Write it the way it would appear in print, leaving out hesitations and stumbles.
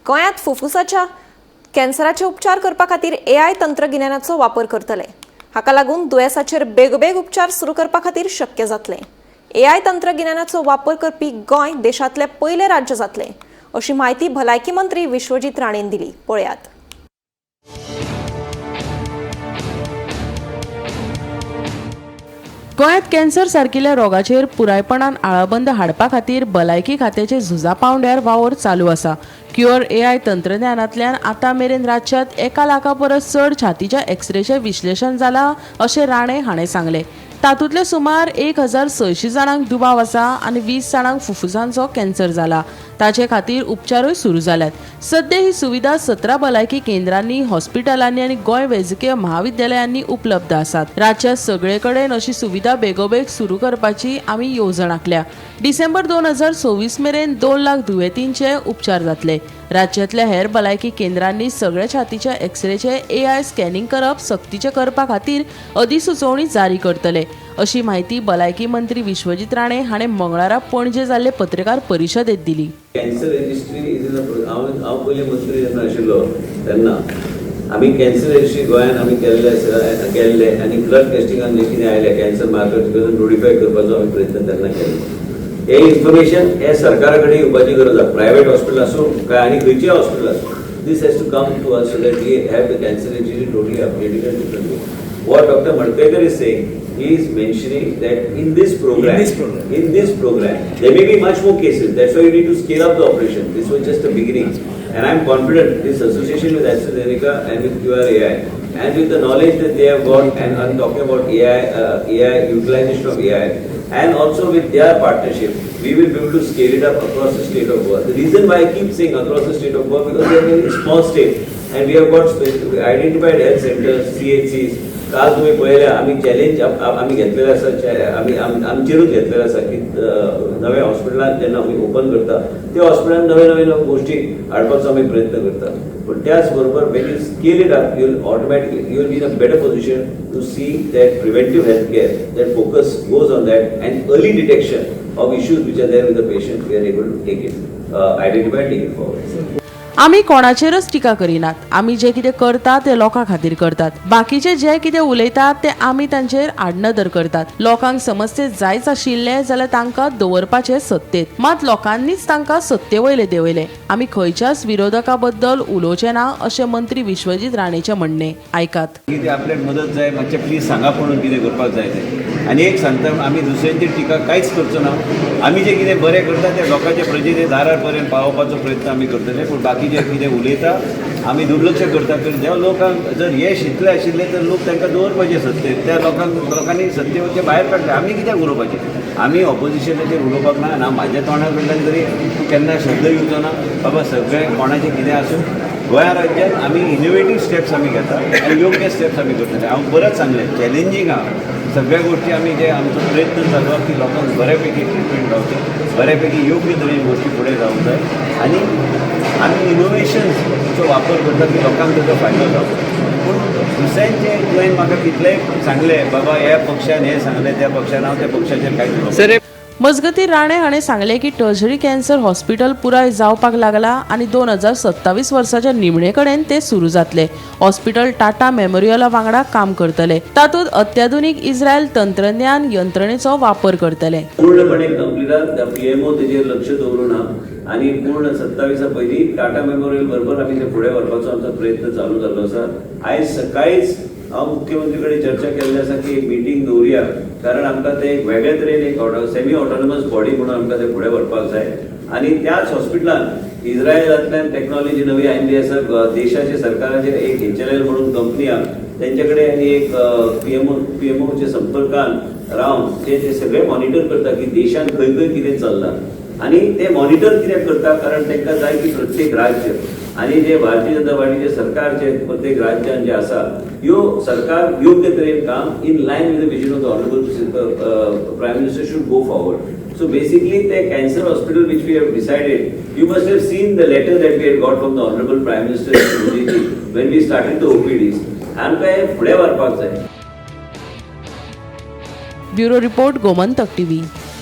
गोंयांत फुफ्फुसाच्या कॅन्सराचे उपचार करपा खातीर एआय तंत्रगिन्यानाचो वापर करतले. हाका लागून दुयेंसाचेर बेगोबेग उपचार सुरू करपा खातीर शक्य जातलें. एआय तंत्रगिन्यानाचो वापर करपी गोंय देशांतलें पयलें राज्य जातलें, अशी म्हायती भलायकी मंत्री विश्वजीत राणेन दिली. पळयात. गोंयांत कॅन्सर सारकिल्ल्या रोगाचेर पुरायपणान आळाबंद हाडपा खातीर भलायकी खात्याचे झुजा पांवड्यार वावर चालू आसा. क्युअर एआय तंत्रज्ञानांतल्यान आतां मेरेन राज्यांत 1 लाखा परस चड छातीच्या एक्सरेचें विश्लेशण जालां, अशें राणे हाणें सांगलें. तातूंतले सुमार 1600 जाणांक दुबाव आसा आनी 20 जाणांक फुफ्फुसांचो कॅन्सर जाला. ताचे खातीर उपचारूय सुरू जाल्यात. सद्या ही सुविधा 17 भलायकी केंद्रांनी, हॉस्पिटलांनी आनी गोंय वैजकीय महाविद्यालयांनी उपलब्ध आसात. राज्यात सगळे कडेन अशी सुविधा बेगोबेग सुरू करपाची आमी येवजण आंखल्या. डिसेंबर 2026 मेरेन 2 लाख दुयेंतींचे उपचार जातले. राज्यांतल्या हेर भलायकी केंद्रांनी सगळ्या छातीच्या एक्सरेचे एआय स्कॅनिंग करप सक्तीचें करपा खातीर अधिसुचोवणी जारी करतले, अशी म्हायती भलायकी मंत्री विश्वजीत राणे हाणें मंगळारा पणजे जाल्ले पत्रकार परिशदेंत दिली. कॅन्सर रजिस्ट्री is in हांव हांव पयलीं मंत्री जेन्ना आशिल्लो तेन्ना आमी कॅन्सर रजिस्ट्री गोंयांत आमी केल्ले आसा, केल्ले आनी ब्लड टेस्टिंगान जे कितें आयलें कॅन्सर मार्कर नोटिफाय करपाचो आमी प्रयत्न तेन्ना केल्लो. हे इन्फॉर्मेशन हे सरकारा कडेन येवपाची गरज आसा. प्रायवेट हॉस्पिटल आसूं काय आनी खंयचेय हॉस्पिटल आसूं, this has to come to us so that we have the cancer registry totally updated and different way. What Doctor Madkaikar is saying, he is mentioning that in this program, In this program. In this program, there may be much more cases. That's why you need to scale up the operation. This was just a beginning. And I'm confident this association with AstraZeneca and with QRAI and with the knowledge that they have got, and I'm talking about AI, AI utilization of AI, and also with their partnership, we will be able to scale it up across the state of Goa. The reason why I keep saying across the state of Goa, because we are a very small state and we have got identified health centers, CHCs. काल तुम्ही पळयल्या, आमी challenge आमी घेतलेले आसा, आमी आमचेरूच घेतलेले आसा की नव्या हॉस्पिटलान जेन्ना आमी ओपन करता, त्या हॉस्पिटलान नवे नवे नवे गोष्टी हाडपाचो आमी प्रयत्न करता. पूण त्याच बरोबर when you scale it up, you will automatically, you will be in a better position to see that preventive health care, that focus goes on that, and early detection of issues which are there with the patient, we are able to take it, identify, take it forward. आमी कोणाचेरच टिका करिनात. आमी जे कितें करता ते लोकां खातीर करतात. बाकीचे जे कितें उलयतात ते आमी तांचेर आडनदर करतात. लोकांक समस्ये जायच आशिल्ले जाल्यार तांकां दवरपाचे सत्तेत, मात लोकांनीच तांकां सत्ते वयले देंवयले. आमी खंयच्याच विरोधका बद्दल उलोवचे ना, अशें मंत्री विश्वजीत राणेचें म्हणणें. आयकात. कितें आपल्याक मदत जाय, मातशें प्लीज सांगा म्हणून कितें करपाक जाय तें. आनी एक सांगता, आमी दुसऱ्यांची टिका कांयच करचो ना. आमी जें कितें बरें करता तें लोकांचे प्रजेचे दारार पर्यंत पावोवपाचो प्रयत्न आमी करतले. पूण बाकीचे कितें उलयता, आमी दुर्लक्ष करता. कारण ज्या लोकांक जर येश इतलें आशिल्लें तर लोक तांकां दवरपाचे सत्तेर. त्या लोकांक लोकांनी सत्तेवरचे भायर काडले. आमी कित्याक उलोवपाचें? आमी ऑपोजिशनाचेर उलोवपाक ना. ना म्हाज्या तोंडा कडल्यान तरी केन्ना शब्द येवचो ना. बाबा, सगळें कोणाचें कितें आसूं, गोंया राज्यात आमी इनोवेटीव स्टेप्स आमी घेता आनी योग्य स्टेप्स आमी करतले. हांव परत सांगलें, चॅलेंजींग आहा सगळ्या गोष्टी. आमी जे आमचो प्रयत्न चालू आहा की लोकांक बऱ्या पैकी ट्रिटमेंट गावचें, बऱ्या पैकी योग्य तरेन गोष्टी फुडें जावंक जाय आनी आमी इनोवेशन्सचो वापर करता की लोकांक ताचो फायदो जावचो. पूण दुसऱ्यांचे तुवें म्हाका कितलेंय सांगलें, बाबा ह्या पक्षान हें सांगलें, त्या पक्षान, हांव त्या पक्षाचेर कांयच उलोवपाक मजगतीं, राणे हाणें सांगलें की टर्शरी कॅन्सर हॉस्पिटल पुराय जावपाक लागला आनी 2027 वर्साच्या निमणे कडेन ते सुरू जातले. हॉस्पिटल टाटा मेमोरियला वांगडा काम करतले. तातूंत अत्याधुनीक इस्रायल तंत्रज्ञान यंत्रणेचो वापर करतले. पूर्णपणे कंप्लीट आहा. पीएमओ तेजेर लक्ष दवरून आहा आनी पूर्ण 27 पयलीं टाटा मेमोरियल बरोबर आमी ते फुडें व्हरपाचो आमचो प्रयत्न चालू जाल्लो आसा. आयज सकाळीच हांव मुख्यमंत्री कडेन चर्चा केल्ली आसा की एक मिटींग दवरुया, कारण आमकां ते एक वेगळे तरेन एक सेमी ऑटोनॉमस बॉडी म्हणून आमकां ते फुडें व्हरपाक जाय. आनी त्याच हॉस्पिटलान इस्रायलांतल्यान टॅक्नॉलॉजी नवी आयिल्ली आसा. देशाचे सरकाराचे एक एचएलएल म्हणून कंपनी आहा, तेंचे कडेन आनी एक पीएमओ, पीएमओच्या संपर्कान रावन ते ते सगळे मॉनिटर करता की देशान खंय खंय कितें चल्लां. आनी ते मॉनिटर कित्याक करता? कारण तांकां जाय की प्रत्येक राज्य आनी जे भारतीय जनता पार्टीचे सरकार जे प्रत्येक राज्यान जे आसा, ह्यो सरकार योग्य तरेन काम in line with the vision of the Honourable Prime Minister should go forward. So basically, the cancer hospital which we have decided, you must have seen the letter that we had got from the Honorable Prime Minister Modi ji when we started the OPDs. आमकां हें फुडें व्हरपाक जाय. Bureau report, Gomantak TV.